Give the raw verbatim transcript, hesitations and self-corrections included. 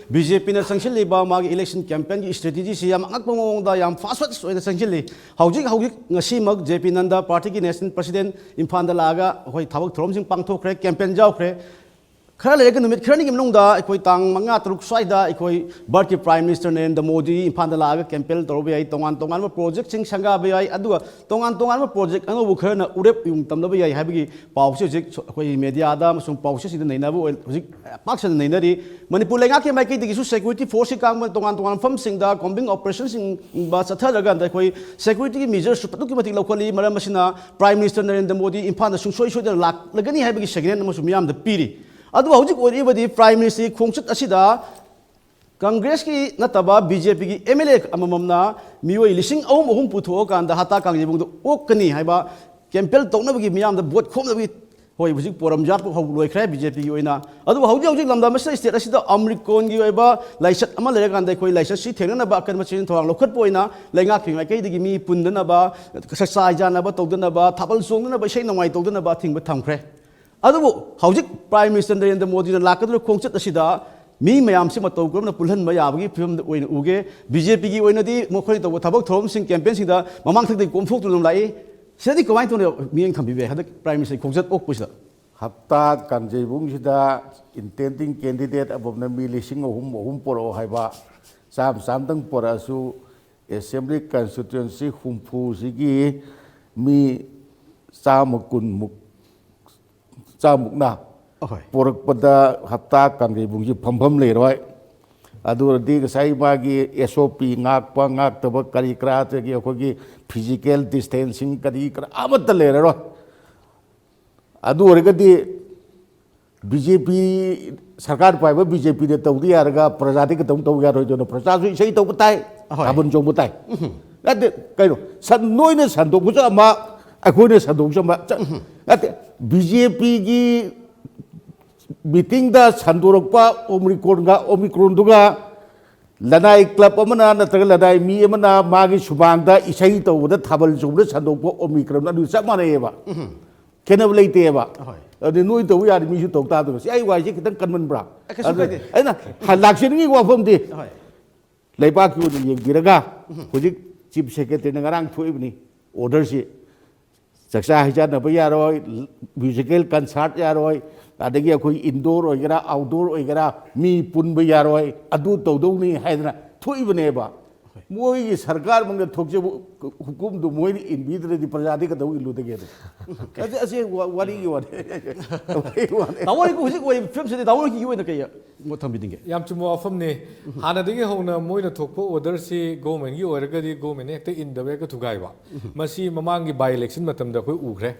B J ꯄꯤꯅ ꯆꯪꯁꯤꯜꯂꯤꯕ ꯃꯥꯒꯤ election campaignꯒꯤ strategy ꯁꯤ ꯌꯥꯝ ꯑꯉꯛꯄ ꯃꯑꯣꯡꯗ ꯌꯥꯝ fast fast ꯑꯣꯏꯅ ꯆꯪꯁꯤꯜꯂꯤ꯫ ꯍꯧꯖꯤꯛ ꯍꯧꯖꯤꯛ ꯉꯁꯤꯃꯛ J P Nadda, partyꯒꯤ national president, ꯏꯝꯐꯥꯜꯗ ꯂꯥꯛꯑꯒ ꯑꯩꯈꯣꯏ ꯊꯕꯛ ꯊꯧꯔꯝꯁꯤꯡ ꯄꯥꯡꯊꯣꯛꯈ꯭ꯔꯦ, campaign ꯌꯥꯎꯈ꯭ꯔꯦ꯫ ꯈꯔ ꯂꯩꯔꯒ, ꯅꯨꯃꯤꯠ ꯈꯔꯅꯤꯒꯤ ꯃꯅꯨꯡꯗ, ꯑꯩꯈꯣꯏ ꯇꯥꯡ ꯃꯉꯥ, ꯇꯔꯨꯛ ꯁ꯭ꯋꯥꯏꯗ ꯑꯩꯈꯣꯏ ꯚꯥꯔꯠꯀꯤ Prime Minister ꯅꯔꯦꯟꯗ꯭ꯔ ꯃꯣꯗꯤ ꯏꯝꯐꯥꯜꯗ ꯂꯥꯛꯑꯒ campaign ꯇꯧꯔꯨꯕ ꯌꯥꯏ꯫ ꯇꯣꯉꯥꯟ ꯇꯣꯉꯥꯟꯕ projectꯁꯤꯡ ꯁꯪꯒꯥꯕ ꯌꯥꯏ, ꯑꯗꯨꯒ ꯇꯣꯉꯥꯟ ꯇꯣꯉꯥꯟꯕ project ꯑꯅꯧꯕ ꯈꯔꯅ ꯎꯔꯦꯞ ꯌꯨꯡ ꯇꯝꯅꯕ ꯌꯥꯏ ꯍꯥꯏꯕꯒꯤ ꯄꯥꯎꯁꯤ ꯍꯧꯖꯤꯛ ꯑꯩꯈꯣꯏ mediaꯗ ꯑꯃꯁꯨꯡ ꯄꯥꯎꯆꯦꯁꯤꯡꯗ ꯅꯩꯅꯕ ꯑꯣꯏ-, ꯍꯧꯖꯤꯛ ꯄꯥꯛ ꯁꯟꯅ ꯅꯩꯅꯔꯤ꯫ ꯃꯅꯤꯄꯨꯔ ꯂꯩꯉꯥꯛꯀꯤ ꯃꯥꯏꯀꯩꯗꯒꯤꯁꯨ security forceꯀꯤ ꯀꯥꯡꯕꯨꯅ ꯇꯣꯉꯥꯟ ꯇꯣꯉꯥꯟꯕ ꯃꯐꯝꯁꯤꯡꯗ combing operationꯁꯤꯡ ꯆꯠꯊꯔꯀꯥꯟꯗ ꯑꯩꯈꯣꯏ securityꯒꯤ measuresꯁꯨ ꯑꯗꯨꯛꯀꯤ ꯃꯇꯤꯛ ꯂꯧꯈꯠꯂꯤ꯫ ꯃꯔꯝ ꯑꯁꯤꯅ Prime Minister ꯅꯔꯦꯟꯗ꯭ꯔ ꯃꯣꯗꯤ ꯏꯝꯐꯥꯜꯗ ꯁꯨꯡꯁꯣꯏ ꯁꯣꯏꯗꯅ ꯂꯥꯛꯂꯒꯅꯤ ꯍꯥꯏꯕꯒꯤ signal ꯑꯃꯁꯨ ꯃꯤꯌꯥꯝꯗ ꯄꯤꯔꯤ꯫ ꯑꯗꯨꯕꯨ ꯍꯧꯖꯤꯛ ꯑꯣꯏꯔꯤꯕꯗꯤ Prime Ministerꯒꯤ ꯈꯣꯡꯆꯠ ꯑꯁꯤꯗ ꯀꯪꯒ꯭ꯔꯦꯁꯀꯤ ꯅꯠꯇꯕ B J Pꯒꯤ M L A ꯑꯃꯃꯝꯅ ꯃꯤꯑꯣꯏ ꯂꯤꯁꯤꯡ ꯑꯍꯨꯝ ꯑꯍꯨꯝ ꯄꯨꯊꯣꯛꯑꯀꯥꯟꯗ ꯍꯞꯇꯥ ꯀꯥꯡꯖꯩꯕꯨꯡꯗ ꯑꯣꯛꯀꯅꯤ ꯍꯥꯏꯕ campaign ꯇꯧꯅꯕꯒꯤ, ꯃꯤꯌꯥꯝꯗ vote ꯈꯣꯝꯅꯕꯒꯤ, ꯍꯣꯏ, ꯍꯧꯖꯤꯛ ꯄꯣꯔꯝ ꯌꯥꯠꯄ ꯍꯧ ꯂꯣꯏꯈ꯭ꯔꯦ B J Pꯒꯤ ꯑꯣꯏꯅ꯫ ꯑꯗꯨꯕꯨ ꯍꯧꯖꯤꯛ ꯍꯧꯖꯤꯛ ꯂꯝꯗꯝ ꯑꯁꯤꯗ, state ꯑꯁꯤꯗ Omicronꯒꯤ ꯑꯣꯏꯕ ꯂꯥꯏꯆꯠ ꯑꯃ ꯂꯩꯔꯀꯥꯟꯗ ꯑꯩꯈꯣꯏ ꯂꯥꯏꯆꯠꯁꯤ ꯊꯦꯡꯅꯅꯕ ꯑꯀꯟꯕ ꯆꯦꯛꯁꯤꯟ ꯊꯧꯔꯥꯡ ꯂꯧꯈꯠꯄ ꯑꯣꯏꯅ ꯂꯩꯉꯥꯛꯀꯤ ꯃꯥꯏꯀꯩꯗꯒꯤ ꯃꯤ ꯄꯨꯟꯗꯅꯕ, ꯆꯥꯛꯆꯥ ꯍꯩꯖꯥꯟꯅꯕ ꯇꯧꯗꯅꯕ, ꯊꯥꯕꯜ ꯆꯣꯡꯗꯅꯕ, ꯏꯁꯩ ꯅꯣꯡꯃꯥꯏ ꯇꯧꯗꯅꯕ ꯑꯊꯤꯡꯕ ꯊꯝꯈ꯭ꯔꯦ꯫ ꯑꯗꯨꯕꯨ ꯍꯧꯖꯤꯛ Prime Minister ꯅꯔꯦꯟꯗ꯭ꯔ ꯃꯣꯗꯤꯅ ꯂꯥꯛꯀꯗꯧꯔꯤꯕ ꯈꯣꯡꯆꯠ ꯑꯁꯤꯗ ꯃꯤ ꯃꯌꯥꯝꯁꯤ ꯃꯇꯧ ꯀꯔꯝꯅ ꯄꯨꯜꯍꯟꯕ ꯌꯥꯕꯒꯤ ꯐꯤꯕꯝꯗ ꯑꯣꯏꯅ ꯎꯒꯦ? B J Pꯒꯤ ꯑꯣꯏꯅꯗꯤ ꯃꯈꯣꯏꯅ ꯇꯧꯕ ꯊꯕꯛ ꯊꯧꯔꯝꯁꯤꯡ, campaignꯁꯤꯡꯗ ꯃꯃꯥꯡꯊꯛꯇꯒꯤ ꯀꯣꯝꯊꯣꯛꯇꯨꯅ ꯑꯗꯨꯝ ꯂꯥꯛꯏ꯫ ꯁꯤꯗꯗꯤ ꯀꯃꯥꯏꯅ ꯇꯧꯅ ꯃꯤꯠꯌꯦꯡ ꯊꯝꯕꯤꯕ ꯌꯥꯏ ꯍꯟꯗꯛ Prime Ministerꯒꯤ ꯈꯣꯡꯆꯠ ꯑꯣꯛꯄꯁꯤꯗ? ꯍꯞꯇꯥ ꯀꯥꯡꯖꯩꯕꯨꯡꯁꯤꯗ intending candidate ꯑꯃꯃꯝꯅ ꯃꯤ ꯂꯤꯁꯤꯡ ꯑꯍꯨꯝ ꯑꯍꯨꯝ ꯄꯨꯔꯛꯑꯣ ꯍꯥꯏꯕ, ꯆꯥꯝꯃ ꯆꯥꯝꯃꯗꯪ ꯄꯨꯔꯛꯑꯁꯨ, Assembly constituency ꯍꯨꯝꯐꯨꯁꯤꯒꯤ ꯃꯤ ꯆꯥꯝꯃ ꯀꯨꯟꯃꯨꯛ, ꯆꯥꯝꯃꯨꯛꯅ ꯑꯍꯣꯏ꯫ ꯄꯣꯔꯛꯄꯗ ꯍꯞꯇꯥ ꯀꯥꯡꯖꯩꯕꯨꯡꯁꯤ ꯐꯝꯐꯝ ꯂꯩꯔꯣꯏ꯫ ꯑꯗꯨ ꯑꯣꯏꯔꯗꯤ ꯉꯁꯥꯏ ꯃꯥꯒꯤ S O P ꯉꯥꯛꯄ ꯉꯥꯛꯇꯕ ꯀꯔꯤ ꯀꯔꯥ, ꯑꯗꯒꯤ ꯑꯩꯈꯣꯏꯒꯤ physical distancing ꯀꯔꯤ ꯀꯔꯥ ꯑꯃꯠꯇ ꯂꯩꯔꯔꯣꯏ꯫ ꯑꯗꯨ ꯑꯣꯏꯔꯒꯗꯤ B J P, ꯁꯔꯀꯥꯔ ꯄꯥꯏꯕ B J Pꯗ ꯇꯧꯗ ꯌꯥꯔꯒ ꯄ꯭ꯔꯖꯥꯗꯤ ꯀꯩꯗꯧ ꯇꯧ ꯌꯥꯔꯣꯏꯗꯣꯏꯅꯣ? ꯄ꯭ꯔꯖꯥꯁꯨ ꯏꯁꯩ ꯇꯧꯕ ꯇꯥꯏ, ꯑꯍꯣꯏ꯫ ꯊꯥꯕꯜ ꯆꯣꯡꯕ ꯇꯥꯏ꯫ ꯎꯝ꯫ ꯅꯠꯇꯦ, ꯀꯩꯅꯣ, ꯁꯟ-, ꯅꯣꯏꯅ ꯁꯟꯗꯣꯛꯄꯁꯨ ꯑꯃ, ꯑꯩꯈꯣꯏꯅ ꯁꯟꯗꯣꯛꯄꯁꯨ ꯑꯃ꯫ ꯆ-, ꯎꯝ꯫ ꯅꯠꯇꯦ, B J Pꯒꯤ meetingꯗ ꯁꯟꯗꯣꯔꯛꯄ Omicronꯒ, Omicronꯗꯨꯒ ꯂꯅꯥꯏ club ꯑꯃꯅ ꯅꯠꯇ꯭ꯔꯒ ꯂꯅꯥꯏ ꯃꯤ ꯑꯃꯅ ꯃꯥꯒꯤ ꯁꯨꯃꯥꯡꯗ ꯏꯁꯩ ꯇꯧꯕꯗ, ꯊꯥꯕꯜ ꯆꯣꯡꯕꯗ ꯁꯟꯗꯣꯛꯄ Omicron ꯑꯗꯨ ꯆꯞ ꯃꯥꯟꯅꯩꯌꯦꯕ꯫ ꯎꯝ꯫ ꯈꯦꯠꯅꯕ ꯂꯩꯇꯦꯕ꯫ ꯑꯍꯣꯏ꯫ ꯑꯗꯨꯗꯤ ꯅꯣꯏ ꯇꯧꯕ ꯌꯥꯔꯗꯤ ꯃꯤꯁꯨ ꯇꯧ ꯇꯥꯗꯕ꯫ ꯁꯤ ꯑꯩ ꯋꯥꯍꯩꯁꯦ ꯈꯤꯇꯪ ꯀꯟꯃꯟꯕ꯭ꯔꯥ? ꯑꯦ, ꯀꯩꯁꯨ ꯑꯗꯨ ꯀꯥꯏꯗꯦ꯫ ꯑꯩꯅ ꯍ- ꯂꯥꯛꯆꯅꯤꯡꯉꯤ ꯋꯥꯐꯝꯗꯤ ꯍꯣꯏ꯫ ꯂꯩꯕꯥꯛꯀꯤ ꯑꯣꯏꯅ ꯌꯦꯡꯕꯤꯔꯒ ꯍꯧꯖꯤꯛ ꯆꯤꯐ ꯁꯦꯀ꯭ꯔꯦꯇꯔꯤꯅ ꯉꯔꯥꯡ ꯊꯣꯛꯏꯕꯅꯤ ꯑꯣꯔꯗꯔꯁꯤ꯫ ꯆꯥꯛꯆꯥ ꯍꯩꯖꯥꯟꯅꯕ ꯌꯥꯔꯣꯏ, ꯃ꯭ꯌꯨꯖꯤꯀꯦꯜ ꯀꯟꯁꯥꯔꯠ ꯌꯥꯔꯣꯏ, ꯑꯗꯒꯤ ꯑꯩꯈꯣꯏ ꯏꯟꯗꯣꯔ ꯑꯣꯏꯒꯦꯔꯥ ꯑꯥꯎꯠꯗꯣꯔ ꯑꯣꯏꯒꯦꯔꯥ ꯃꯤ ꯄꯨꯟꯕ ꯌꯥꯔꯣꯏ, ꯑꯗꯨ ꯇꯧꯗꯧꯅꯤ ꯍꯥꯏꯗꯅ ꯊꯣꯛꯏꯕꯅꯦꯕ꯫ ꯃꯣꯏꯒꯤ ꯁꯔꯀꯥꯔ ꯃꯅꯨꯡꯗ ꯊꯣꯛꯆꯕ ꯍꯨꯀꯨꯝꯗꯨ ꯃꯣꯏꯅ ꯏꯟꯕꯤꯗ꯭ꯔꯗꯤ ꯄ꯭ꯔꯖꯥꯗꯤ ꯀꯩꯗꯧ ꯏꯜꯂꯨꯗꯒꯦ? ꯑꯗꯨ ꯑꯁꯤ ꯑꯁꯤ ꯋꯥ- ꯋꯥꯔꯤꯒꯤ ꯋꯥꯅꯤ꯫ ꯋꯥꯔꯤꯒꯤ ꯋꯥꯅꯤ꯫ ꯇꯥꯃꯣ ꯍꯣꯏ ꯍꯧꯖꯤꯛ ꯑꯣꯏꯔꯤꯕ ꯐꯤꯕꯝꯁꯤꯗꯤ ꯇꯥꯃꯣ ꯍꯣꯏꯒꯤ ꯑꯣꯏꯅ ꯀꯩ ꯃꯣꯠ ꯊꯝꯕꯤꯅꯤꯡꯒꯦ? ꯌꯥꯝ ꯆꯨꯝꯕ ꯋꯥꯐꯝꯅꯤ꯫ ꯍꯥꯟꯅꯗꯒꯤ ꯍꯧꯅ ꯃꯣꯏꯅ ꯊꯣꯛꯄ ꯑꯣꯔꯗꯔꯁꯤ ꯒꯣꯔꯃꯦꯟꯒꯤ ꯑꯣꯏꯔꯒꯗꯤ ꯒꯣꯔꯃꯦꯟꯅ ꯍꯦꯛꯇ ꯏꯟꯗꯕ, ꯍꯦꯛꯇ ꯊꯨꯒꯥꯏꯕ꯫ ꯃꯁꯤ ꯃꯃꯥꯡꯒꯤ ꯕꯥꯏ ꯏꯂꯦꯛꯁꯟ ꯃꯇꯝꯗ ꯑꯩꯈꯣꯏ ꯎꯈ꯭ꯔꯦ꯫